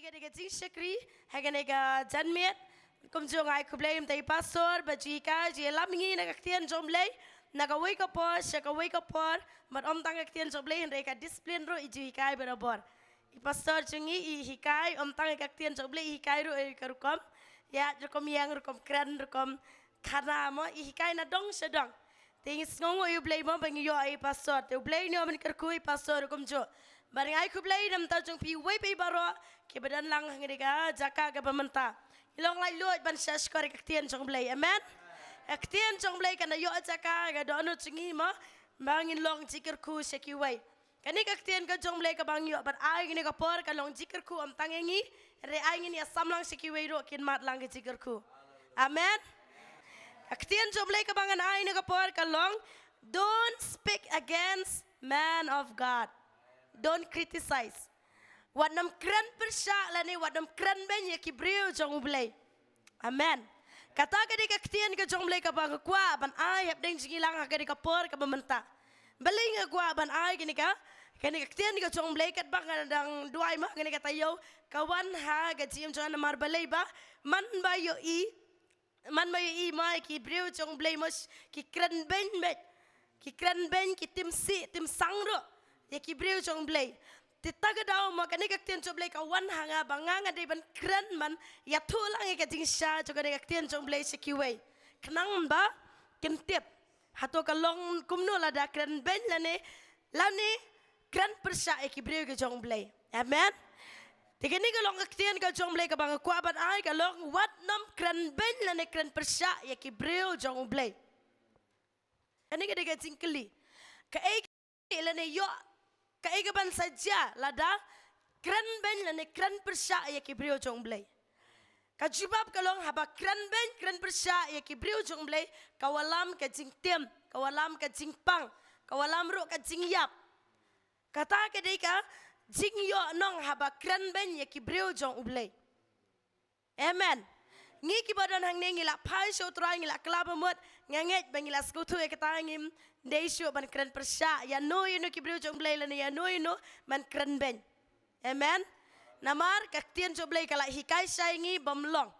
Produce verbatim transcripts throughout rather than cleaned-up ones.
Ka dei ka jingshakri ha kane ka janmiet. Kumjuh nga ai khublei ïa i pastor ba ju hikai, ju ïalam ïa ngi na ka ktien jong u Blei na kawei ka por sha kawei ka por, bad ym tang ka ktien jong u Blei hynrei ka discipline ruh i ju hikai barabor. I pastor jong ngi i hikai ym tang ka ktien jong u Blei, i hikai ruh ïa ka rukom ïaid, rukom ïeng, rukom kren, rukom khana mo, i hikai na dong sha dong. Te ngi sngewnguh ïa u Blei mo ba ngi ïoh ïa i pastor. Te u Blei un ïoh ban kyrkhu ïa i pastor kumjuh. Bad nga ai khublei na bynta jong phi uwei pa uwei baroh kiba don lang ha kane ka jaka kaba mynta. Ngi long laitluid ban shahshkor ïa ka ktien jong u Blei. Amen. Ka ktien jong u Blei kan ïoh jaka ha ka dohnud jong ngi mo, ba ngin long jingkyrkhu sha kiwei. Kane ka ktien ka jong u Blei kaba ngi ïoh ban ai kane ka por ka long jingkyrkhu ym tang ïa ngi, hynrei ai ngin ïa samlang sha kiwei ruh kin mad lang ka jingkyrkhu. Amen. Ka ktien jong u Blei kaba ngan ai kane ka por ka long, "Don't speak against man of God. Don't criticize." Wat nym kren pyrshah lane wat nym kren beiñ ïa ki briew jong u Blei. Amen. Kata ka dei ka ktien ka jong u Blei kaba nga kwah ban ai hapdeng jong ngi lang ha kane ka por kaba mynta. Balei nga kwah ban ai kane ka, kane ka ktien ka jong u Blei, katba nga dang duwai mo ha kane ka taïew, ka wan ha ka jingim jong nga namar balei ba man ba ïohi, man ba ïohi mo ïa ki briew jong u Blei mo ki kren beiñ beit. Ki kren beiñ, ki tim sih tim sang ruh ïa ki briew jong u Blei. Te ta ka daw mo kane ka ktien jong u Blei ka wan ha nga ba nga nga dei ban kren ban ïathuh lang ïa ka jingshisha jong kane ka ktien jong u Blei sha kiwei, khnang ba kin tip hato ka long kumno lada kren beiñ lane, lane kren pyrshah ïa ki briew ki jong u Blei. Amen. Te kane ka long ka ktien ka jong u Blei kaba nga kwah ban ai ka long, wat nym kren beiñ lane kren pyrshah ïa ki briew jong u Blei. Kane ka dei ka jingkylli. Kaei lane ïoh, kaei kaban sa jia lada kren beiñ lane kren pyrshah ïa ki briew jong u Blei? Ka jubab ka long haba kren beiñ kren pyrshah ïa ki briew jong u Blei, ka wallam ka jingtim, ka wallam ka jingpang, ka wallam ruh ka jingïap. Kata ka dei ka jingïohnong haba kren beiñ ïa ki briew jong u Blei. Amen. Ngi kiba don hangne ngi la phai sha u Trai, ngi la kylla ba mut, nga ngeit ba ngi la sngewthuh ïa kata, ngim dei shuh ban kren pyrshah ïano ïano ki briew jong u Blei lane ïano ïano ban kren beiñ. Amen. Namar ka ktien jong u Blei ka la hikai shai ïa ngi bym long.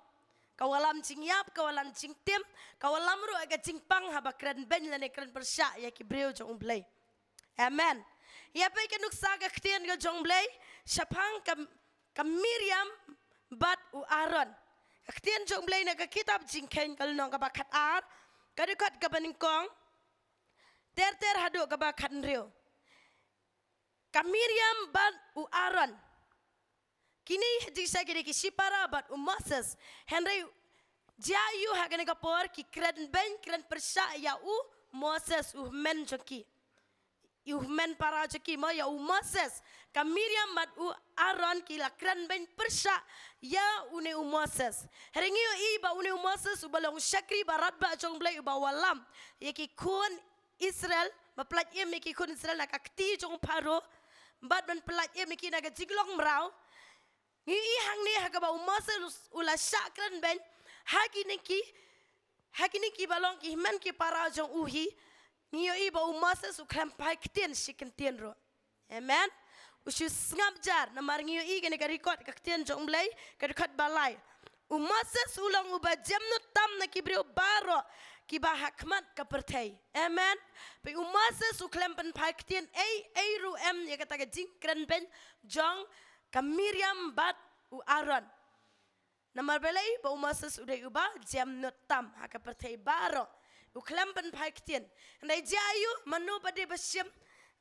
Ka wallam jingïap, ka wallam jingtim, ka wallam ruh ka jingpang haba kren beiñ lane kren pyrshah ïa ki briew jong u Blei. Amen. Ïa peit ka nuksa ka ktien ka jong u Blei shaphang ka, ka Miriam bad u Aaron. Ka ktien jong u Blei na ka kitab Jingkheiñ ka lynnong kaba khatar, ka dkhot kaba nyngkong ter ter haduh kaba khathynriew. Ka Miriam bad u Aaron, kine ha jingshisha ki dei ki shipara bad u Moses. Hynrei jia aiu ha kane ka por ki kren beiñ kren pyrshah ïa u Moses, u hynmen jong ki, u hynmen para jong ki mo, ïa u Moses. Ka Miriam bad u Aaron ki la kren beiñ pyrshah ïa une u Moses. Hynrei ngi ïohi ba une u Moses uba long shakri ba radbah jong u Blei uba wallam ïa ki khun Israel, ba pyllait im ïa ki khun Israel na ka kti jong u Pharaoh, bad ban pyllait im ïa ki na ka jinglong mraw. Ngi ïohi hangne ha kaba u Moses u la shah kren beiñ ha kine ki, ha kine kiba long ki hynmen ki para jong u hi. Ngi ïohi ba u Moses u khlem phai ktien shi kyntien ruh. Amen. U shu sngap jar, namar ngi ïohi kane ka record ka ktien jong u Blei, ka dkhot ba lai. U Moses u long uba jemnud tam na ki briew baroh kiba ha khmat ka pyrthei. Amen. Peit, u Moses u khlem pynphai ktien ei ei ruh em ïa kata ka jingkren beiñ jong ka Miriam bad u Aaron. Namar balei? Ba u Moses u dei uba jemnud tam ha ka pyrthei baroh. U khlem pynphai ktien. Hynrei jia aiu, mano pat de ba shim,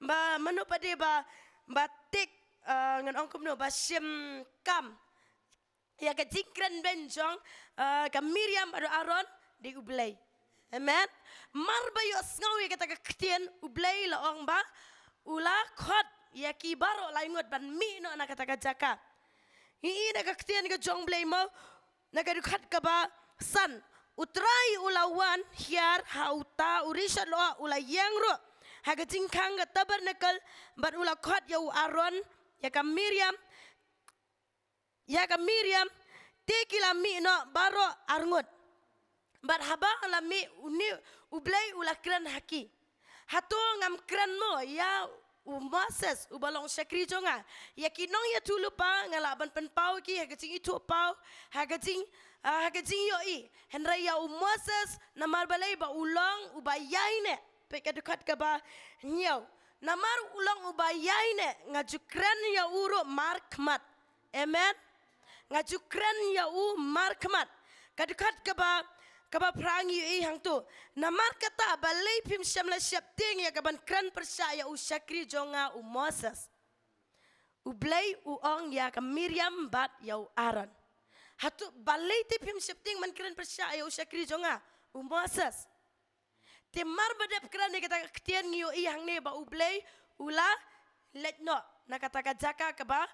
ba mano pat de ba, ba tik, eh, ngan ong kumno, ba shim kam ïa ka jingkren beiñ jong, eh, ka Miriam bad u Aaron? Dei u Blei. Amen. Mar ba ïohsngew ïa kata ka ktien, u Blei la ong ba u la khot ïa ki baroh lai ngut ban mih noh na kata ka jaka. Ngi i na ka ktien ka jong u Blei mo, na ka dkhot kaba san. U Trai u la wan hiar ha uta u rishot lyoh, u la ïeng ruh ha ka jingkhang ka tabernacle, bad u la khot ïa u Aaron, ïa ka Miriam, ïa ka Miriam, te ki la mih noh baroh arngut. Bad haba la mih, une u Blei u la kren ha ki. Hato ngam kren mo ïa u Moses, uba long shakri jong nga. Ïa ki nongïathuhlypa nga lah ban pynpaw ki ha ka jingïathuhpaw, ha ka jing, ah, ha ka jingïohi. Hynrei ïa u Moses, namar balei ba u long uba ïaineh. Peit ka dkhot kaba hynñiew. Namar u long uba ïaineh, nga ju kren ïa u ruh markhmat. Amen. Nga ju kren ïa u markhmat. Ka dkhot kaba, kaba phra ngi ïohi hangto. Namar kata balei phim shym la sheptieng ïa kaban kren pyrshah ïa u shakri jong nga u Moses. U Blei u ong ïa ka Miriam bad ïa u Aaron. Hato balei te phim sheptieng ban kren pyrshah ïa u shakri jong nga u Moses. Te mar ba dep kren ïa kata ka ktien ngi ïohi hangne ba U Blei u la leit noh na kata ka jaka kaba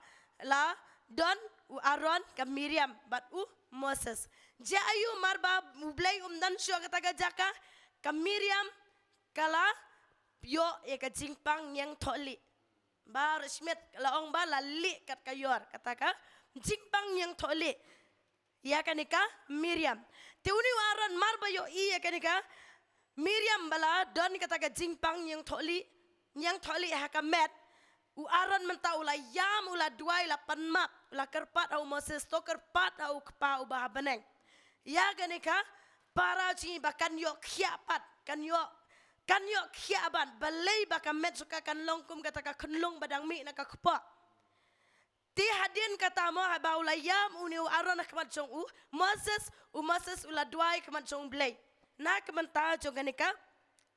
la don u Aaron, ka Miriam bad u Moses. Jia aïu mar ba U Blei um don shuh kata ka jaka, ka Miriam ka la ïoh ïa ka jingpang ñiangthohlieh. Baroh shimet la ong ba la lieh kat ka ïor, kata ka jingpang ñiangthohlieh ïa kane ka Miriam. Te une u Aaron mar ba ïohi ïa kane ka Miriam ba la don kata ka jingpang ñiangthohlieh, ñiangthohlieh ha ka met. U Aaron mynta u la ïam, u la duwai, la pan map, u la kyrpad ha u Moses, to kyrpad ha u Kpa uba ha bneng ïa kane ka para jong ngi ba kan ïoh khiah pat, kan ïoh, kan ïoh khiah ban, balei ba ka met jong ka kan long kum kata ka khunlung ba dang mih na ka kpoh. Te hadien kata mo, haba u la ïam une u Aaron ha khmat jong u Moses, u Moses u la duwai ha khmat jong U Blei na ka bynta jong kane ka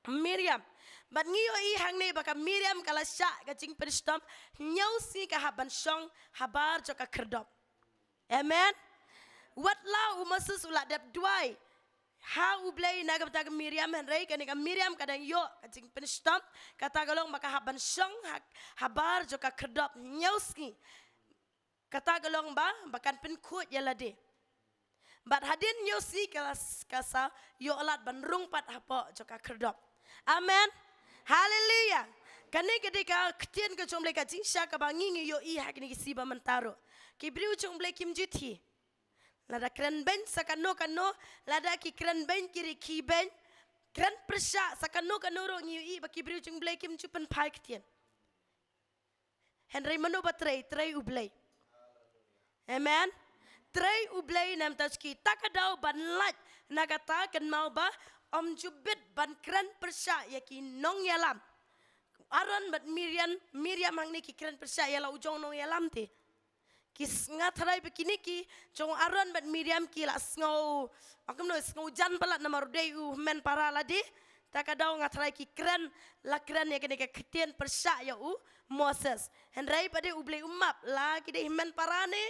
Miriam. Bad ngi ïohi hangne ba ka Miriam ka la shah ka jingpynshitom, hynñiew sngi ka hap ban shong habar jong ka khyrdop. Amen. Wat la u Moses u la dep duwai ha U Blei na ka bynta ka Miriam, hynrei kane ka Miriam ka dang ïoh ka jingpynshitom, kata ka long ba ka hap ban shong ha, habar jong ka khyrdop hynñiew sngi. Kata ka long ba, ba kan pynkhuid ïa lade. Bad hadien hynñiew sngi ka la s-, ka sa ïoh lad ban rung pat hapoh jong ka khyrdop. Amen. Haleluya. Kane ka dei ka ktien ka jong U Blei, ka jingshai kaba ngi ngi ïohi ha kine ki sngi ba mynta ruh. Ki briew jong U Blei kim ju thiah. Lada kren beiñ sa kano kano, lada ki kren beiñ ki ri ki beiñ, kren pyrshah sa kano kano ruh ngi ïohi ba ki briew jong U Blei kim ju pynphai ktien. Hynrei mano ba trei, trei U Blei. Amen. Trei U Blei na ka bynta jong ki, ta ka daw ban lait na kata kynmaw ba ym ju bit ban kren pyrshah ïa ki nongïalam. Aaron bad Miriam, Miriam hangne ki kren pyrshah ïa la u jong u nongïalam te. Ki s-, nga tharai ba kine ki jong u Aaron bad Miriam ki la sngew, ong kumno, sngew jan palat namar u dei u hynmen para lade. Ta ka daw nga tharai ki kren, la kren ïa kane ka ktien pyrshah ïa u Moses. Hynrei pat de U Blei u map, la ki dei hynmen para ne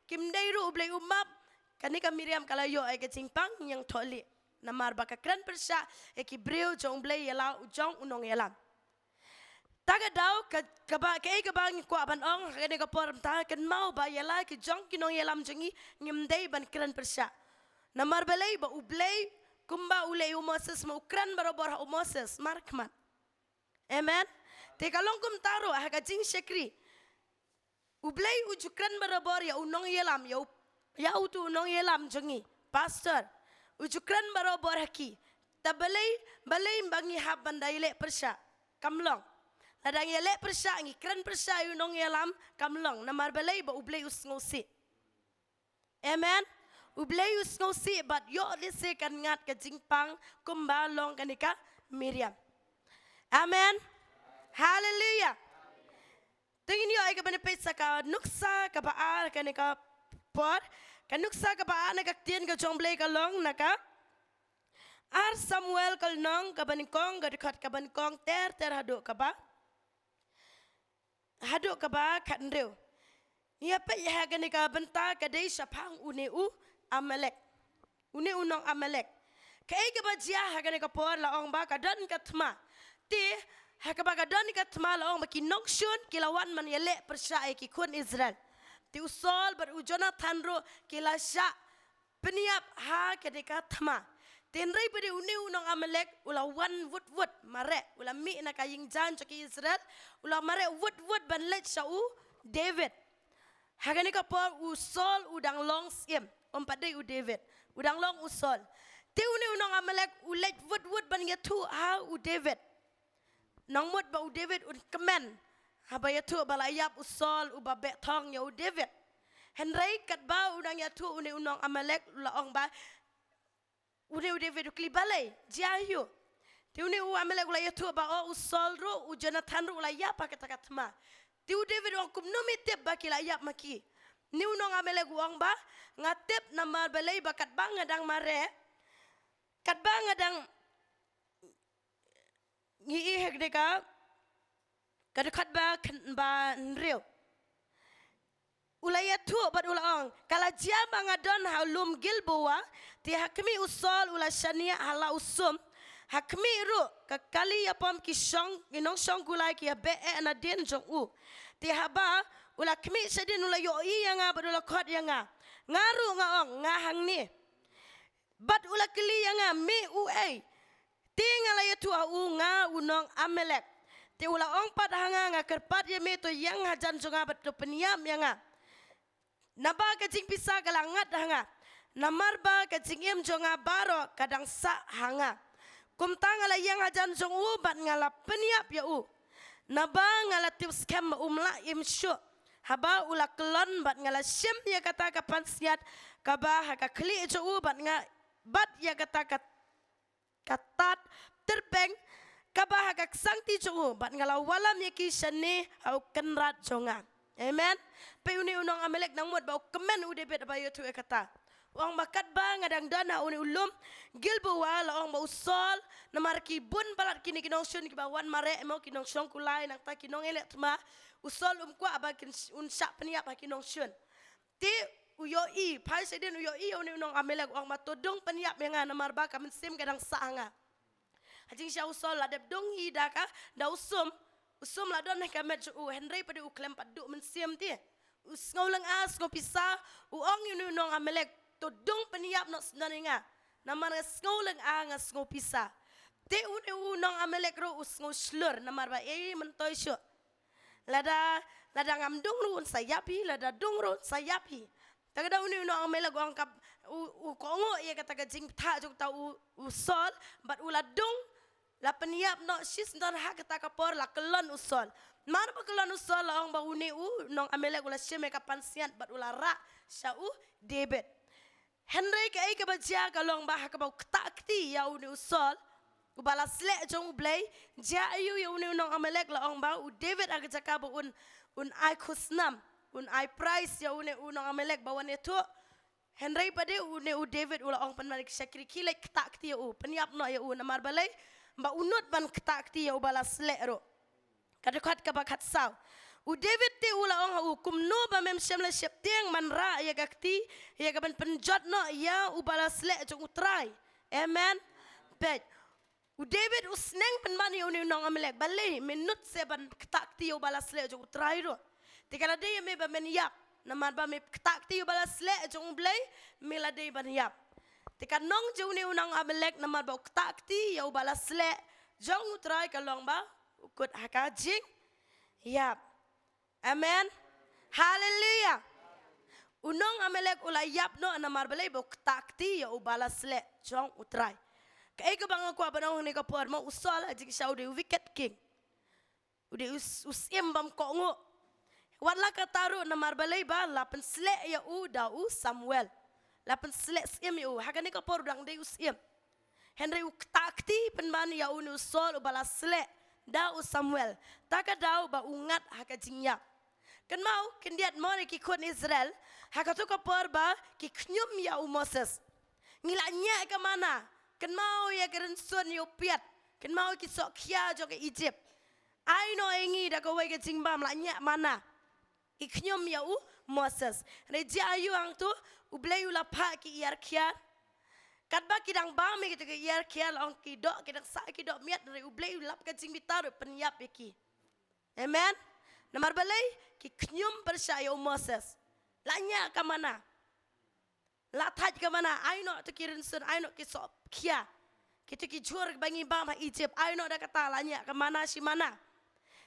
kim dei ruh, U Blei u map. Kane ka Miriam ka la ïoh ïa ka jingpang ñiangthohlieh namar ba ka kren pyrshah ïa ki briew jong U Blei ïa la u jong u nongïalam. Ta ka daw ka, kaba, kaei kaba ngi kwah ban ong ha kane ka por mynta, kynmaw ba ïa la ki jong ki nongïalam jong ngi ngim dei ban kren pyrshah. Namar balei? Ba U Blei kumba u leh ïa u Moses, ma u kren barabor ha u Moses markhmat. Amen. Te ka long kumta ruh ha ka jingshakri. U Blei u ju kren barabor ïa u nongïalam, ïa u, ïa uto u nongïalam jong ngi, pastor. U ju kren barabor ha ki. Ta balei, balei ba ngi hap ban da ïaleh pyrshah? Kam long. Lada ngi ïaleh pyrshah, ngi kren pyrshah ïa u nongïalam, kam long. Namar balei? Ba U Blei u sngewsih. Amen. U Blei u sngewsih bad ïoh lehse kan ngat ka jingpang kumba long kane ka Miriam. Amen. Haleluya. Te ngin ïoh ïa kaban peit sa ka nuksa kaba ar kane ka por. Ka nuksa kaba ar na ka ktien ka jong U Blei ka long na ka Ar Samuel ka lynnong kaba nyngkong, ka dkhot kaba nyngkong ter ter haduh kaba, haduh kaba khathynriew. Ngi ïa peit ha kane ka bynta ka dei shaphang une u Amalek. Une u nong Amalek. Kaei kaba jia ha kane ka por? La ong ba ka don ka thma. Te ha kaba ka don ka thma la ong ba ki nongshun ki la wan ban ïaleh pyrshah ïa ki khun Israel. Te u Saul bad u Jonathan ruh ki la shah pynïap ha kane ka thma. Te hynrei pat de une u nong Amalek u la wan wut wut mareh, u la mih na ka ïing jaiñ jong ki Israel, u la mareh wut wut ban leit sha u David. Ha kane ka por u Saul u dang long syiem, ym pat dei u David. U dang long u Saul. Te une u nong Amalek u leit wut wut ban ïathuh ha u David. Nangmut ba u David un kmen Haba ïathuh ba la ïap u Saul uba beh thong ïa u David. Hynrei katba u dang ïathuh, une u nong Amalek u la ong ba, une u David u kylli balei, jia aiu. Te une u Amalek u la ïathuh ba, o, u Saul ruh, u Jonathan ruh u la ïap ha kata ka thma. Te u David u ong, kumno me tip ba ki la ïap ma ki? Une u nong Amalek u ong ba, nga tip namar balei ba katba nga dang mareh, katba nga dang ngi i hek deka, ka dkhot ba khyndai, ba hynriew. U la ïathuh bad u la ong, ka la jia ba nga don ha lum Gilboa, te ha khmih u Saul u la shaniah ha la u sum, ha khmih ruh ka kali ïapom ki shong, ki nongshong kulai ki ïabeh eh nadien jong u. Te haba u la khmih shadien u la ïohi ïa nga bad u la khot ïa nga. Nga ruh nga ong, nga hangne. Bad u la kylli ïa nga, me uei? Te nga la ïathuh ha u, nga u nong Amalek. Te u la ong pat ha nga, nga kyrpad ïa me, to ïeng hajan jong nga bad to pynïap ïa nga. Naba ka jingpisa ka la ngat ha nga. Namar ba ka jingim jong nga baroh ka dang sah ha nga. Kumta nga la ïeng hajan jong u bad nga la pynïap ïa u. Naba nga la tip skhem ba um lah im shuh haba u la kyllon, bad nga la shim ïa kata ka pansngiat kaba ha ka khlieh jong u, bad nga, bad ïa kata ka, ka tad tyrpeng kaba ha ka ksangti jong u, bad nga la wallam ïa ki shane ha u kynrad jong nga. Amen. Peit, une u nong Amalek nang mut ba u kmen u David ba ïathuh ïa kata. U ong ba katba nga dang don ha une u lum Gilboa, la ong ba u Saul, namar ki bun palat kine ki nongshun kiba wan mareh mo, ki nongshong kulai nangta ki nongïaleh thma, u Saul um kwah ba kin sh-, un shah pynïap ha ki nongshun. Te u ïohi, phai shadien u ïohi ïa une u nong Amalek, u ong ba to dung pynïap ïa nga namar ba ka mynsiem ka dang sah ha nga. Ha jingshisha u Saul la dep dung hi da ka, da u sum, u sum la don ha ka met jong u, hynrei pat u khlem pat duh mynsiem te. U sngew lynga, sngew pisa, u ong ïa une u nong Amalek, to dung pynïap noh syndon ïa nga. Namar nga sngew lynga, nga sngew pisa. Te une u nong Amalek ruh u sngew shlur, namar ba ei, myntoi shuh. Lada, lada ngam dung ruh un sa ïap hi, lada dung ruh un sa ïap hi. Te kata une u nong Amalek u ong kaba, u, u kohnguh ïa kata ka jingpyrta jong uta u, u Saul, bad u la dung, la pynïap noh shisyndon ha kata ka por, la kyllon u Saul. Mar ba kyllon u Saul, la ong ba une u nong Amalek u la shim ïa ka pansngiat bad u la rah sha u David. Hynrei kaei kaba jia ka long ba ha kaba u ktah kti ïa une u Saul uba la sleh jong U Blei, jia aiu ïa une u nong Amalek? La ong ba u David ha ka jaka ba un, un ai khusnam, un ai prize ïa une u nong Amalek ba wan ïathuh. Hynrei pat une u David u la ong, pynban ki shakri, khie leit ktah kti ïa u, pynïap noh ïa u, namar balei? Ba u nud ban ktah kti ïa uba la sleh ruh. Ka dkhot kaba khatsaw. U David te u la ong ha u, kumno ba mem shym la sheptieng ban rah ïa ka kti, ïa ka ban pynjot noh ïa uba la sleh jong U Trai? Amen. Peit. U David u sneng pynban ïa une u nong Amalek, balei me nud se ban ktah kti ïa uba la sleh jong U Trai ruh? Te ka la dei ïa me ba men ïap, namar ba me ktah kti ïa uba la sleh jong U Blei, me la dei ban ïap. Te ka nong jong une u nong Amalek namar ba u ktah kti ïa uba la sleh jong U Trai ka long ba u kut ha ka jingïap. Amen. Haleluya. U nong Amalek u la ïap noh namar balei? Ba u ktah kti ïa uba la sleh jong U Trai. Kaei kaba nga kwah ban ong ha kane ka por mo, u Saul ha jingshisha u dei u wicked king. U dei u s-, u syiem bym kohnguh. Wat la katta ruh namar balei? Ba la pynsleh ïa u da u Samuel. La pynsleh syiem ïa u. Ha kane ka por u dang dei u syiem. Hynrei u ktah kti pynban ïa une u Saul uba la sleh da u Samuel. Ta ka daw ba u ngat ha ka jingïap. Kynmaw, khyndiat mo, ïa ki khun Israel, ha kato ka por ba ki khñium ïa u Moses. Ngi la ñiah ka mana, kynmaw ïa ka rynsun ïa u piat, kynmaw ki soh khia jong ka Egypt. Ai noh ïa ngi da kawei ka jingbam, la ñiah mana. Ki khñium ïa u Moses. Hynrei jia aiu hangto? U Blei u la phah ki ïar khiar. Katba ki dang bam ïa kito ki ïar khiar, la ong ki doh, ki dang sah ki doh miat, hynrei U Blei u lap ka jingbitar, u pynïap ïa ki. Amen. Namar balei? Ki khñium pyrshah ïa u Moses. La ñiah ka mana. La thait ka mana, ai noh to ki rynsun, ai noh ki soh khia. Kito ki jhur ba ngi bam ha Egypt, ai noh da kata, la ñiah ka mana shi mana.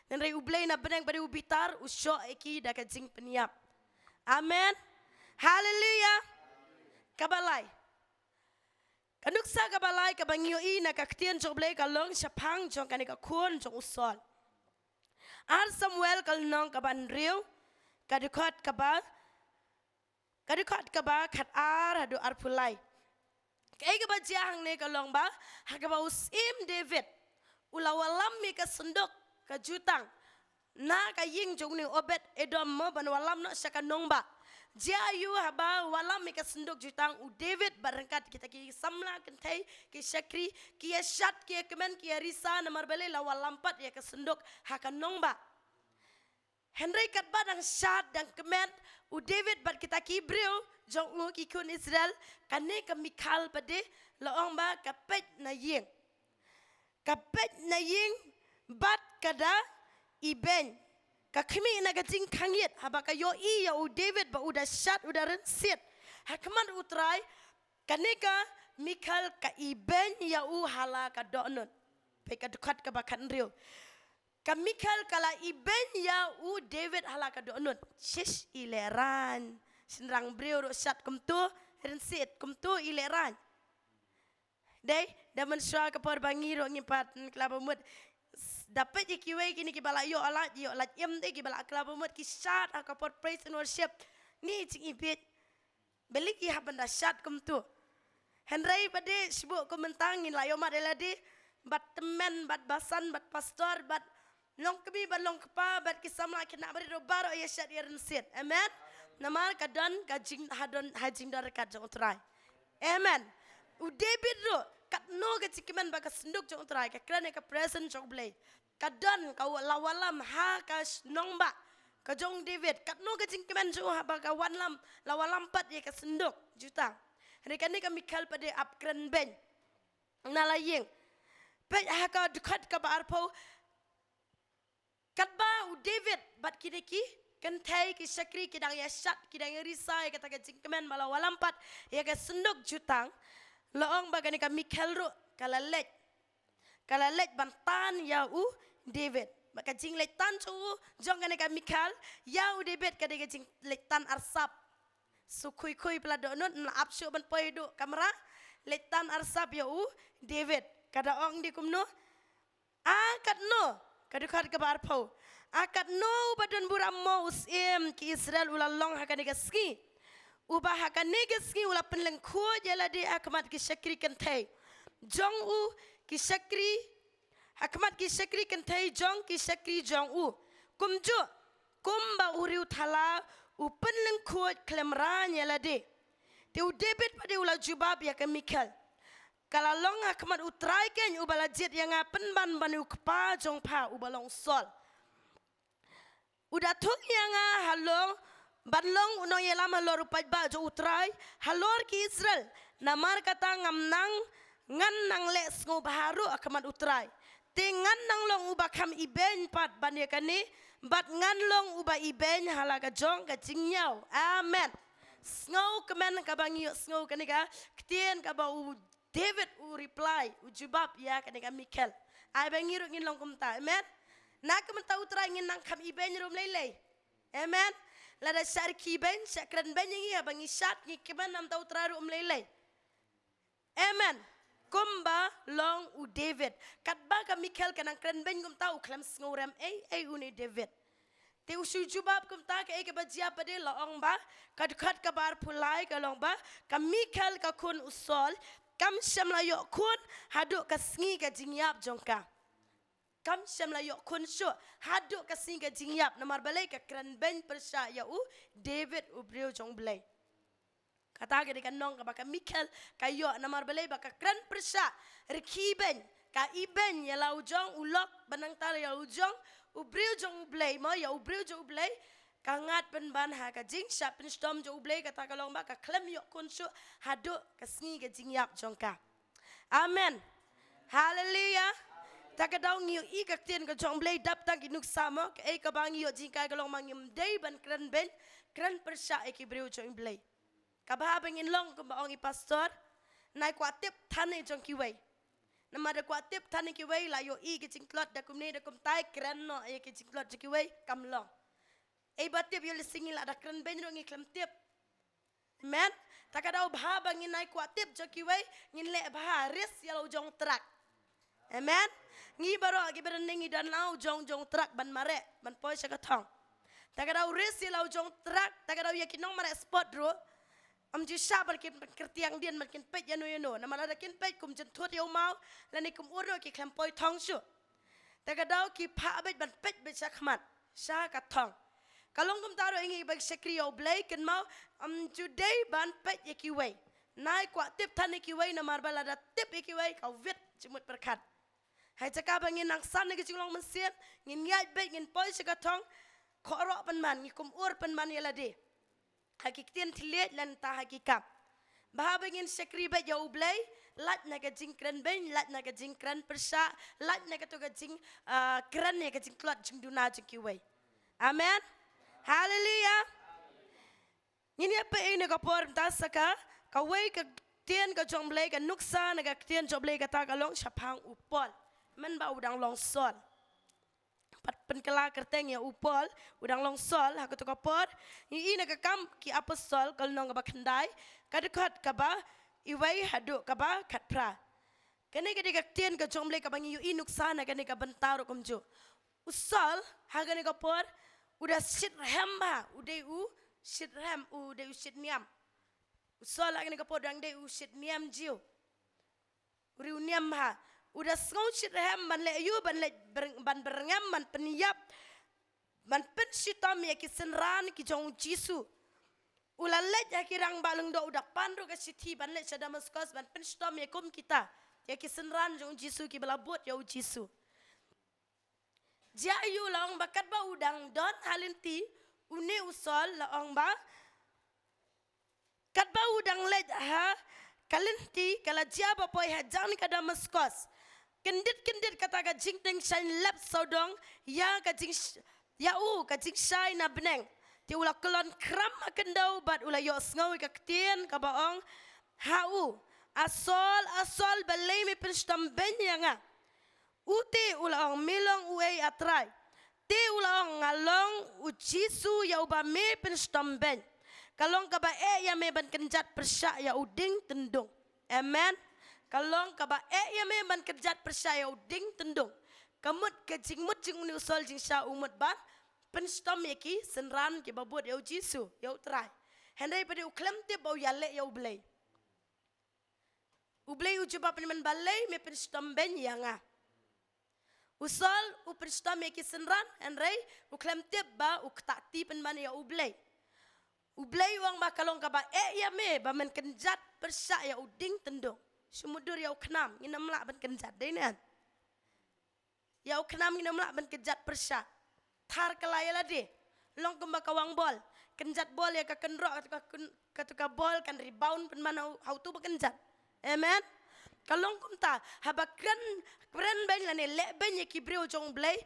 Hynrei U Blei na bneng ba dei u bitar, u shoh ïa ki da ka jingpynïap. Amen. Haleluya. Kaba lai. Ka nuksa kaba lai kaba ngi ïohi na ka ktien jong U Blei ka long shaphang jong kane ka khun jong u Saul. Ar Samuel ka lynnong kaba hynriew, ka dkhot kaba, ka dkhot kaba khatar haduh arphew lai. Kaei kaba jia hangne ka long ba, ha kaba u syiem David u la wallam ïa ka synduk ka jutang na ka ïing jong une u Obed Edom mo ban wallam noh sha ka nongbah. Jia aïu haba wallam ïa ka synduk jutang u David bad ryngkat kita ki samla kynthei, ki shakri, ki ïa shad, ki ïa kmen, ki ïa risa, namar balei? La wallam pat ïa ka synduk ha ka nongbah. Hynrei katba dang shad, dang kmen u David bad kita ki briew jong u, ki khun Israel, kane ka Mikhal pat de la ong ba ka peit na ïing. Ka peit na ïing bad ka da ibeiñ. Ka khmih na ka jingkhang ïit haba ka ïohi ïa u David ba u da shad, u da rynsied ha khmat u Trai. Kane ka Mikhal ka ibeiñ ïa u ha la ka dohnud. Peit ka dkhot kaba khathynriew. Ka Mikhal ka la ibeiñ ïa u David ha la ka dohnud. Shish, i lehraiñ. Shynrang briew ruh shad kumto, rynsied kumto, i lehraiñ. Dei, da mynshuwa ka por ba ngi ruh ngim pat kylla ba mut. Da peit ïa kiwei kine kiba la ïoh lait, ïoh lait im, dei, kiba la kylla ba mut, ki shad ha ka por praise and worship. Ni jingibit. Balei ki hap ban da shad kumto? Hynrei pat de shibun kum mynta ngin la ïohmad ïa lade bad tymmen, bad basan, bad pastor, bad longkmie, bad longkpa, bad ki samla khynnah barit ruh baroh ïa shad ïa rynsied. Amen. Namar ka don ka jing, ha don, ha jingdon ryngkat jong u Trai. Amen. U David ruh katno ka jingkmen ba ka synduk jong u Trai ka kren ïa ka presence jong u Blei. Ka don, ka wa-, la wallam ha ka sh-, nongbah ka jong u David. Katno ka jingkmen jong u haba ka wallam, la wallam pat ïa ka synduk jutang. Hynrei kane ka Mikhal pat de ap kren beiñ na la ïing. Peit ha ka dkhot kaba arphew. Katba u David bad kine ki kynthei, ki shakri, ki dang ïa shad, ki dang ïa risa ïa kata ka jingkmen ba la wallam pat ïa ka synduk jutang, la ong ba kane ka Mikhal ruh ka la leit. Ka la leit ban tan ïa u David. Bad ka jingleit tan jong u, jong kane ka Mikhal ïa u David ka dei ka jingleit tan arsap. Shu khui khui palat dohnud, ym lah ap shuh ban poi haduh kamra. Leit tan arsap ïa u David. Ka da ong de kumno? A katno, ka dkhot kaba arphew. A katno uba don burom mo u syiem ki Israel u la long ha kane ka sngi. Uba ha kane ka sngi u la pynlyngkhuid ïa lade ha khmat ki shakri kynthei jong u, ki shakri, ha khmat ki shakri kynthei jong ki shakri jong u. Kumjuh kumba u riewthala u pynlyngkhuid khlem raiñ ïa lade. Te u David pat de u la jubab ïa ka Mikhal. Ka la long ha khmat u Trai keiñ uba la jied ïa nga pynban ban ïa u kpa jong pha uba long Saul. U da thung ïa nga halor ban long u nongïalam halor u paidbah jong u Trai halor ki Israel. Namar kata ngam nang, ngan nang leh sngewbha ruh ha khmat u Trai. Te ngan nang long uba kham ibeiñ pat ban ïa kane, bad ngan long uba ibeiñ ha la ka jong ka jingñiaw. Amen. Sngewkmen kaba ngi ïohsngew kane ka ktien kaba u David u reply, u jubab ïa kane ka Mikhal. Ai ba ngi ruh ngin long kumta. Amen. Na ka bynta u Trai ngin nang kham ibeiñ ruh ym lei lei. Amen. Lada shah rkhie beiñ, shah kren beiñ ïa ngi, haba ngi shad, ngi kmen, na ka bynta u Trai ruh ym lei lei. Amen. Kumba long u David. Katba ka Mikhal ka nang kren beiñ kumta, u khlem sngewrem ei ei une David. Te u shu jubab kumta. Kaei kaba jia pat de, la ong ba ka dkhot kaba arphew lai ka long ba ka Mikhal ka khun u Saul kam shym la ïoh khun haduh ka sngi ka jingïap jong ka. Kam shym la ïoh khun shuh haduh ka sngi ka jingïap. Namar balei? Ka kren beiñ pyrshah ïa u David u briew jong u Blei. Kata ka dei ka nong kaba ka Mikhal ka ïoh. Namar balei? Ba ka kren pyrshah, rkhie beiñ, ka ibeiñ ïa la u jong u lok, ba nangta ïa la u jong u briew jong u Blei, mo, ïa u briew jong u Blei. Ka ngat pynban ha ka jingshah pynshitom jong u Blei, kata ka long ba ka khlem ïoh khun shuh haduh ka sngi ka jingïap jong ka. Amen. Haleluya. Ta ka daw ngi ïohi ka ktien ka jong u Blei dap tang ki nuksa, mo, kaei kaba ngi ïoh jinghikai ka long ba ngim dei ban kren beiñ, kren pyrshah ïa ki briew jong u Blei. Kaba haba ngin long kumba ong i pastor, nai kwah tip than i jong kiwei. Namar da kwah tip than i kiwei, la ïohi ki jingtlot da kumne da kumtai, kren noh ïa ki jingtlot jong kiwei, kam long. Ei ba tip ïoh lei sngi la da kren beiñ ruh ngi khlem tip. Amen. Ta ka daw bha ba ngin nai kwah tip jong kiwei, ngin leh bha, risk ïa la u jong u trak. Amen. Ngi baroh kiba don ne ngi don la u jong jong trak ban mareh ban poi sha ka thong. Ta ka daw risk ïa la u jong trak, ta ka daw ïa ki nongmareh spot ruh. Ym ju shah ban kin kyrtiang dien ban kin peit ïano ïano. Namar lada kin peit kum jynthut ïa u maw, lane kum ur ruh ki khlem poi thong shuh. Ta ka daw ki phah beit ban peit beit sha khmat sha ka thong. Ka long kumta ruh ïa ngi ba shakri ïa U Blei, kynmaw, ym ju dei ban peit ïa kiwei. Nai kwah tip than ïa kiwei, namar ba lada tip ïa kiwei ka wit jingmut pyrkhat. Ha jaka ba ngin nang san ïa ka jinglong mynsiem, ngin ïaid beit, ngin poi sha ka thong, khohroh pynban, ngi kum ur pynban ïa lade ha ki ktien thylliej lane ha ki kam. Bad haba ngin shakri beit ïa U Blei, lait na ka jingkren beiñ, lait na ka jingkren pyrshah, lait na kato ka jing, ah, kren ïa ka jingtlot jingduna jong kiwei. Amen. Haleluia. Ngin ïa peit ïa kane ka por mynta sa ka, kawei ka ktien ka jong U Blei, ka nuksa na ka ktien jong U Blei kata ka long shaphang u Paul. Mynba u dang long Saul. Pat pynkylla kyrteng ïa u Paul, u dang long Saul, ha kato ka por, ngi i na ka Kam ki Apostol, ka lynnong kaba khyndai, ka dkhot kaba wei haduh kaba khatphra. Kane ka dei ka ktien ka jong U Blei kaba ngi ïohi nuksa na kane ka bynta ruh kumjuh. U Saul, ha kane ka por, u da shitrhem bha, u dei u shitrhem, u dei u shitniam. U Saul ha kane ka por u dang dei u shitniam Jiw. U riewniam bha. U da sngew shitrhem ban leh aïu, ban leh ber-, ban byrngem, ban pynïap, ban pynshitom ïa ki synran ki jong U Jisu. U la leit ha ki rangbah lyngdoh, u da pan ruh ka shithi ban leit sha Damaskos ban pynshitom ïa kum kita, ïa ki synran jong U Jisu kiba la bud ïa U Jisu. Jia aïu la ong ba katba u dang don ha lynti, une u Saul la ong ba katba u dang leit ha ka lynti ka la jia ba poi hajan ka Damaskos. Kyndit kyndit kata ka jingdeng shaiñ lep sawdong ïa ka jing ïa u ka jingshai na bneng. Te u la kyllon khram ha khyndew bad u la ïohsngew ïa ka ktien kaba ong ha u, "A Saul, a Saul, balei me pynshitom beiñ ïa nga?" U te u la ong, "Me long uei, a Trai?" Te u la ong, "Nga long U Jisu ïa uba me pynshitom beiñ. Ka long kaba eh ïa me ban kynjat pyrshah ïa u dieng tyndung." Amen. Ka long kaba eh ïa me ban kynjat pyrshah ïa u dieng tyndung. Ka mut ka jingmut jong une u Saul jingshah u mut ban pynshitom ïa ki synran kiba bud ïa U Jisu, ïa U Trai. Hynrei pat u khlem tip ba u ïaleh ïa U Blei. U Blei u jubab, "Balei me pynshitom beiñ ïa nga?" U Saul u pynshitom ïa ki synran, hynrei u khlem tip ba u ktah kti pynban ïa U Blei. U Blei u ong ba ka long kaba eh ïa me ba men kynjat pyrshah ïa u dieng tyndung. Shu mutdur ïa u khnam, ngin ym lah ban kynjat, dei ne em? Ïa u khnam ngin ym lah ban kynjat pyrshah. Thar kylla ïa lade. Long kumba ka wang bol. Kynjat bol ïa ka kynroh, kato ka kyn-, kato ka bol kan rebound pynban ha u-, ha uto ba kynjat. Amen. Ka long kumta, haba kren, kren beiñ lane leh beiñ ïa ki briew jong U Blei,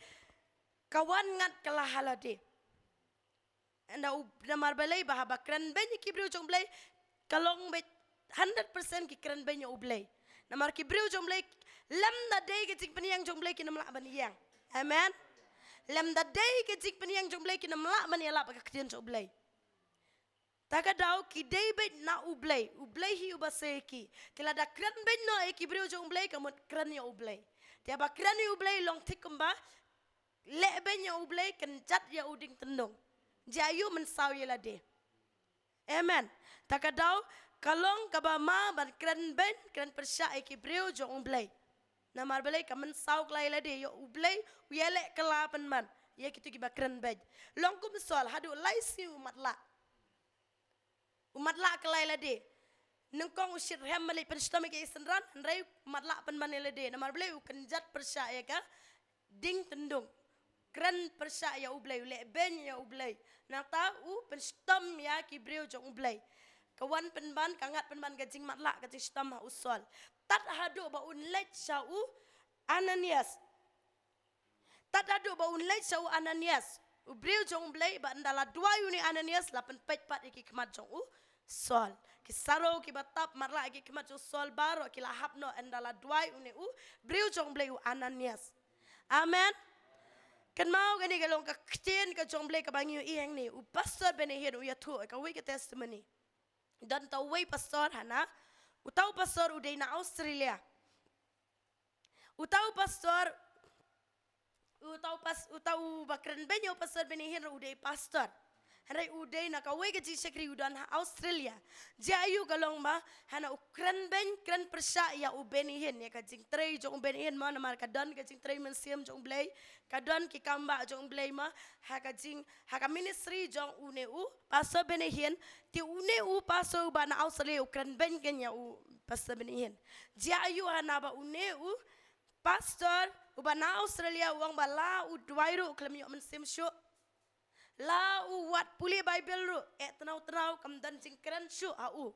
ka wan ngat kylla ha lade. Ynda u, namar balei? Ba haba kren beiñ ïa ki briew jong U Blei, ka long beit hundred percent ki kren beiñ ïa U Blei. Namar ki briew jong U Blei, lem da dei ka jingpynïeng jong U Blei kin ym lah ban ïeng. Amen. Lem da dei ka jingpynïeng jong U Blei kin ym lah ban ïalap ka ktien jong U Blei. Ta ka daw ki dei beit na U Blei, U Blei hi uba sei ïa ki. Te lada kren beiñ noh ïa ki briew jong U Blei, ka mut kren ïa U Blei. Te haba kren ïa U Blei long thik kumba leh beiñ ïa U Blei, kynjat ïa u dieng tyndung. Jia aïu, mynsaw ïa lade. Amen. Ta ka daw, ka long kaba ma ban kren beiñ, kren pyrshah ïa ki briew jong U Blei. Namar balei? Ka mynsaw kylla ïa lade, ïa U Blei u ïaleh kylla pynban ïa kito kiba kren beiñ. Long kum u Saul, haduh lai sngi u matlah. U matlah kylla ïa lade. Nyngkong u shitrhem ban leit pynshitom ïa ki synran, hynrei u matlah pynban ïa lade. Namar balei? U kynjat pyrshah ïa ka dieng tyndung. Kren pyrshah ïa U Blei, u leh beiñ ïa U Blei. Nangta u pynshitom ïa ki briew jong U Blei. Ka wan pynban, ka ngat pynban ka jingmatlah, ka jingshitom ha u Saul. Tad haduh ba un leit sha u Ananias. Tad haduh ba un leit sha u Ananias, u briew jong U Blei, ba ynda la duwai une Ananias, la pynpeit pat ïa ki khmat jong u Saul. Ki sarong kiba tap matlah ïa ki khmat jong u Saul baroh ki la hap noh ynda la duwai une u briew jong U Blei u Ananias. Amen. Kynmaw, kane ka long ka ktien ka jong U Blei kaba ngi ïohi hangne. U pastor Benny Hinn u ïathuh ïa kawei ka testimony. Don uta uwei pastor hana, uta u pastor u dei na Australia. Uta u pastor, uta u pas-, uta uba kren beiñ ïa u Pastor Benny Hinn ruh u dei pastor. Hynrei u dei na kawei ka jingshakri u don ha Australia. Jia aiu? Ka long ba hana u kren beiñ kren pyrshah ïa u Benny Hinn, ïa ka jingtrei jong u Benny Hinn mo, namar ka don ka jingtrei mynsiem jong u Blei, ka don ki kambah jong u Blei mo, ha ka jing, ha ka ministry jong une u Pastor Benny Hinn. Te une u pastor uba na Australia u kren beiñ keiñ ïa u Pastor Benny Hinn. Jia aiu? Hana ba une u pastor uba na Australia u ong ba la u duwai ruh khlem ïoh mynsiem shuh. La u wad pule Bible ruh, eh, tnaw tnaw kam don jingkren shuh ha u.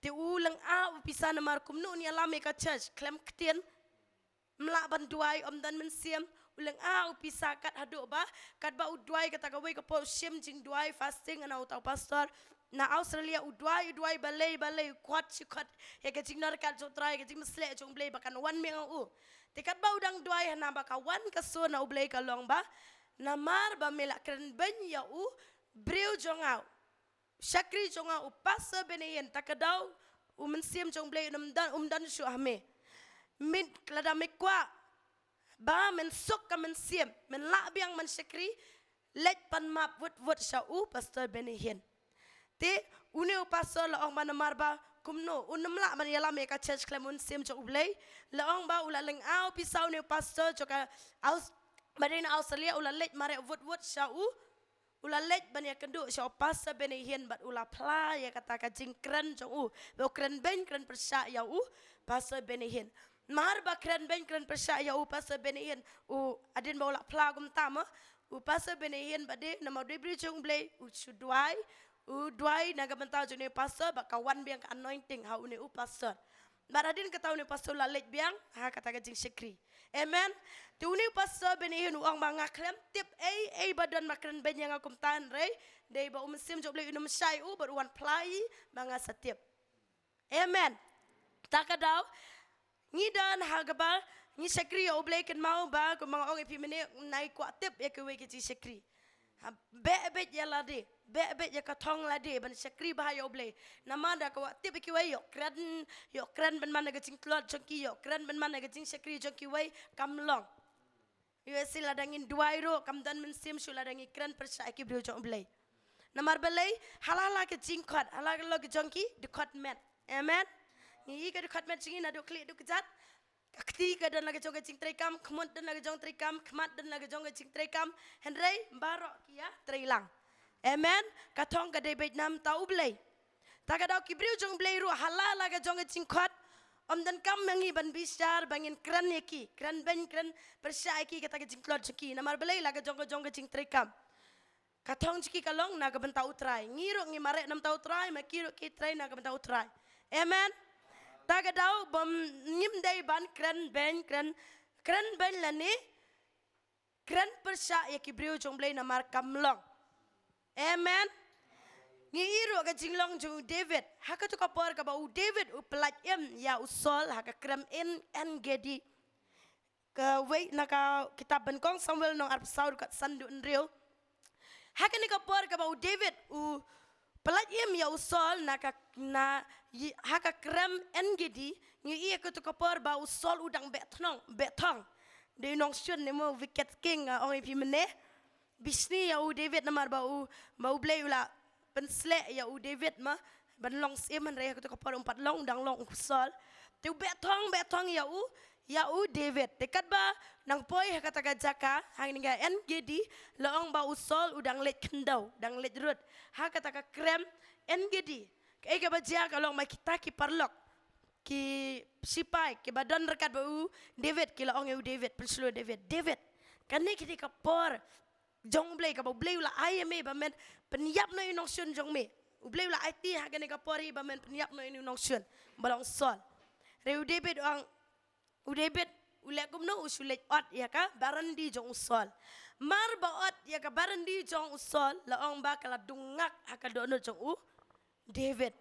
Te u lynga u pisa namar kumno un ïalam ïa ka church khlem ktien. Mlah ban duwai, ym don mynsiem. U lynga u pisa kat haduh ba, katba u duwai kata kawei ka por u shim jingduwai fasting na uta u pastor na Australia, u duwai, u duwai balei balei, u khot shi khot ïa ka jingnohkyndong jong u Trai, ka jingmysleh jong u Blei ba kan wan biang ha u. Te katba u dang duwai, hana ba ka wan ka sur na u Blei ka long ba, namar ba me la kren beiñ ïa u briew jong nga, shakri jong nga u Pastor Benny Hinn, ta ka daw u mynsiem jong u Blei um don, um don shuh ha me. Mynta lada me kwah ba men suk ka mynsiem, men lah biang ban shakri, leit pan map wut wut sha u Pastor Benny Hinn. Te une u pastor la ong ba namar ba kumno un ym lah ban ïalam ïa ka church khlem mynsiem jong u Blei. La ong ba u la lynga u pisa une u pastor jong ka Aus-, ba dei na Australia, u la leit mareh wut wut sha u. U la leit ban ïakynduh sha u Pastor Benny Hinn bad u la phla ïa kata ka jingkren jong u ba u kren beiñ kren pyrshah ïa u Pastor Benny Hinn. Mar ba kren beiñ kren pyrshah ïa u Pastor Benny Hinn, u, hadien ba u la phla kumta mo, u Pastor Benny Hinn ba dei namar u dei briew jong u Blei, u shu duwai, u duwai na ka bynta jong une u pastor ba ka wan biang ka anointing ha une u pastor. Bad hadien kata une u pastor u la leit biang ha kata ka jingshakri. Amen. Te une u Pastor Benny Hinn u ong ba nga khlem tip ei ei ba don ba kren beiñ ïa nga kumta, hynrei dei ba u mynsiem jong u Blei un ym shai u bad u wan phla ïa i ba nga sa tip. Amen. Ta ka daw ngi don ha kaba ngi shakri ïa u Blei, kynmaw ba kumba nga ong ïa phi mynne, ngi kwah tip ïa kiwei ki jingshakri. Ha, beh beit ïa lade, beh beit ïa ka thong lade ban shakri bha ïa u Blei. Namar da ka kwah tip ïa kiwei, ïoh kren, ïoh kren pynban na ka jingtlot jong ki, ïoh kren pynban na ka jingshakri jong kiwei, kam long. Ïoh, shisha lada ngin duwai ruh kam don mynsiem shuh lada ngi kren pyrshah ïa ki briew jong u Blei. Namar balei? Ha la la ka jingkhot, ha la la ka jong ki dkhot met. Amen. Ngi i ka dkhot met jong ngi naduh khlieh haduh kjat. Ka kti ka don la ka jong ka jingtreikam, khmut don la ka jong treikam, khmat don la ka jong ka jingtreikam, hynrei baroh ki ïatreilang. Amen. Ka thong ka dei beit na bynta u Blei. Ta ka daw ki briew jong u Blei ruh ha la la ka jong ka jingkhot, ym donkam ma ngi ban bishar ba ngin kren ïa ki, kren beiñ, kren pyrshah ïa ki kata ka jingtlot jong ki. Namar balei? La ka jong ka jong ka jingtreikam. Ka thong jong ki ka long na ka bynta u Trai. Ngi ruh ngi mareh na bynta u Trai, ma ki ruh ki trei na ka bynta u Trai. Amen. Ta ka daw bym, ngim dei ban kren beiñ, kren, kren beiñ lane kren pyrshah ïa ki briew jong u Blei namar kam long. Amen. Ngi i ruh ka jinglong jong u David. Ha katu ka por kaba u David u pyllait im ïa u Saul ha ka krem En-, En-gedi. Kawei na ka kitab Nyngkong Samuel lynnong arphew saw dkhot san haduh hynriew. Ha kane ka por kaba u David u pyllait im ïa u Saul na ka, na, i, ha ka krem En-gedi, ngi i ha katu ka por ba u Saul u dang beh thnong, beh thong. Dei u nongshun ne mo, wicked king, ah, ong ïa phi mynne. Bishni ïa u David namar ba u, ba u Blei u la pynsleh ïa u David ma ban long syiem, hynrei ha katu ka por um pat long, u dang long u Saul. Te u beh thong, beh thong ïa u, ïa u David. Te katba nang poi ha kata ka jaka, ha kane ka En-gedi, la ong ba u Saul u dang leit khyndew, dang leit rud ha kata ka krem En-gedi. Kaei kaba jia ka long ba kita ki paralok, ki sipai kiba don ryngkat bad u David ki la ong ïa u David, pynshlur David, David, kane ka dei ka por jong u Blei kaba u Blei u la ai ïa me ba men pynïap noh ïa u nongshun jong me. U Blei u la aiti ha kane ka por hi ba men pynïap noh ïa u nongshun ba long Saul. Hynrei u David u ong, u David u leh kumno? U shu leit ot ïa ka barandi jong u Saul. Mar ba ot ïa ka barandi jong u Saul, la ong ba ka la dung ngak ha ka dohnud jong u David.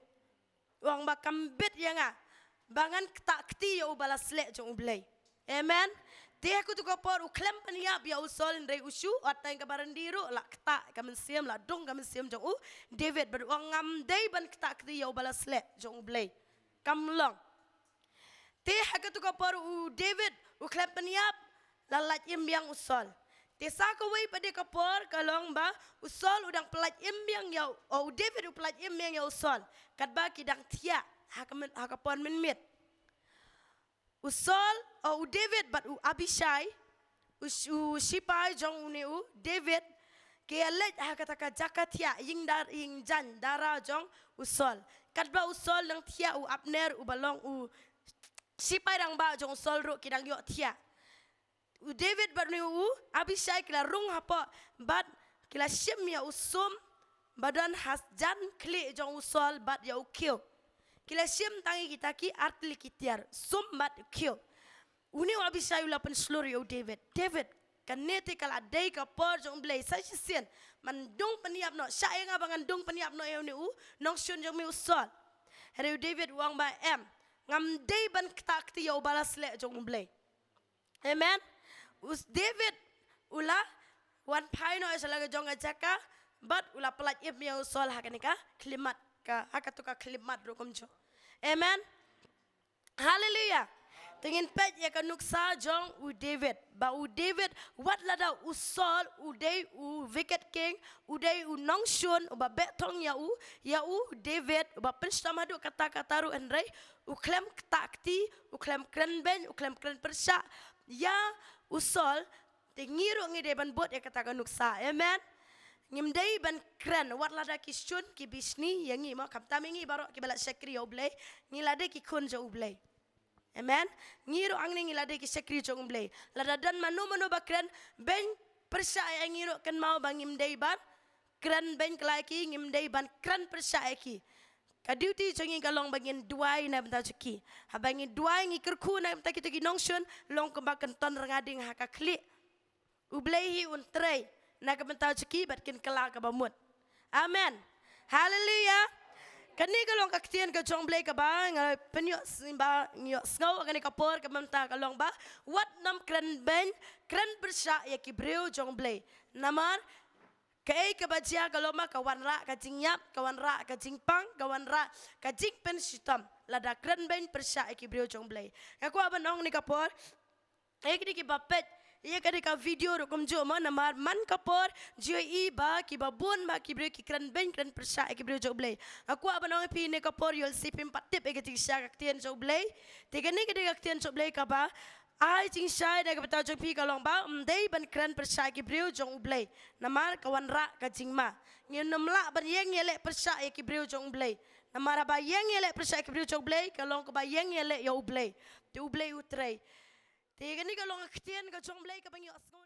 U ong ba kam bit ïa nga ba ngan ktah kti ïa u ba la sleh jong u Blei. Amen. Te ha katu ka por u khlem pynïap ïa u Saul, hynrei u shu ot tang ka barandi ruh la ktah ka mynsiem, la dung ka mynsiem jong u David, bad u ong ngam dei ban ktah kti ïa u ba la sleh jong u Blei. Kam long. Te ha katu ka por u David u khlem pynïap, la lait im biang u Saul. Te sa kawei pat de ka por ka long ba u Saul u dang pyllait im biang ïa u, o, u David u pyllait im biang ïa u Saul. Katba ki dang thiah ha ka, ha ka por mynmiet. U Saul, o, u David bad u Abishai, u, sh- u shipai jong une u David, ki ïa leit ha kata ka jaka thiah, ïing dar, ïing jaiñ dara jong u Saul. Katba u Saul dang thiah, u Abner uba long u shipai rangbah jong u Saul ruh ki dang ïoh thiah. U David bad une u Abishai ki la rung hapoh bad ki la shim ïa u sum ba don ha jan khlieh jong u Saul bad ïa u khiew. Ki la shim tang ïa kita ki artylli ki tiar, sum bad u khiew. Une u Abishai u la pynshlur ïa u David, David, kane te ka la dei ka por jong U Blei, sa shisien, man dung pynïap noh, shah ïa nga ba ngan dung pynïap noh ïa une u nongshun jong me u Saul. Hynrei u David u ong ba em, ngam dei ban ktah kti ïa u balas leh jong U Blei. Amen. U David u la wan phai noh sha la ka jong ka jaka bad u la pyllait im ïa u Saul ha kane ka khlieh mat, ka ha katu ka khlieh mat ruh kumjuh. Amen. Haleluya. Te ngin peit ïa ka nuksa jong u David. Ba u David wat lada u Saul u dei u wicked king, u dei u nongshun uba beh thong ïa u, ïa u David uba pynshitom haduh katta katta ruh, hynrei u khlem ktah kti, u khlem kren beiñ, u khlem kren pyrshah ïa u Saul, te ngi ruh ngi dei ban bud ïa kata ka nuksa. Amen. Ngim dei ban kren, wat lada ki shun ki bishni ïa ngi mo, khamtam ïa ngi baroh kiba la shakri ïa U Blei, ngi la dei ki khun jong U Blei. Amen. Ngi ruh hangne ngi la dei ki shakri jong U Blei. Lada don mano mano ba kren beiñ pyrshah ïa ngi ruh, kynmaw ba ngim dei ban kren beiñ kylla ïa ki, ngim dei ban kren pyrshah ïa ki. Ka duty jong ngi ka long ba ngin duwai na ka bynta jong ki. Haba ngin duwai, ngi kyrkhu na ka bynta kito ki nongshun, long kumba kan ton rnga ding ha ka khlieh. U Blei hi un trei na ka bynta jong ki bad kin kylla kaba mut. Amen. Haleluya. Kane ka long ka ktien ka jong U Blei kaba nga pynïoh s- ba ngi ïohsngew ha kane ka por, ka bynta ka long ba wat nym kren beiñ, kren pyrshah ïa ki briew jong U Blei. Namar kaei kaba jia ka long ba ka wanrah ka jingïap, ka wanrah ka jingpang, ka wanrah ka jingpynshitom lada kren beiñ pyrshah ïa ki briew jong U Blei. Nga kwah ban ong ha kane ka por, ïa kine kiba peit ïa kane ka video ruh kumjuh mo, namar man ka por ju ïohi ba kiba bun ba ki briew ki kren beiñ, kren pyrshah ïa ki briew jong U Blei. Nga kwah ban ong ïa phi, ha kane ka por ïoh lehse phim pat tip ïa ka jingshai ka ktien jong U Blei. Te kane ka dei ka ktien jong U Blei kaba ai jingshai na ka bynta jong phi, ka long ba ym dei ban kren pyrshah ïa ki briew jong U Blei, namar ka wanrah ka jingma. Ngin nym lah ban ïeng ïaleh pyrshah ïa ki briew jong U Blei. Namar haba ïeng ïaleh pyrshah ïa ki briew jong U Blei, ka long kaba ïeng ïaleh ïa U Blei. Te U Blei u trei. Te kane ka long ka ktien ka jong U Blei kaba ngi ïohsngew.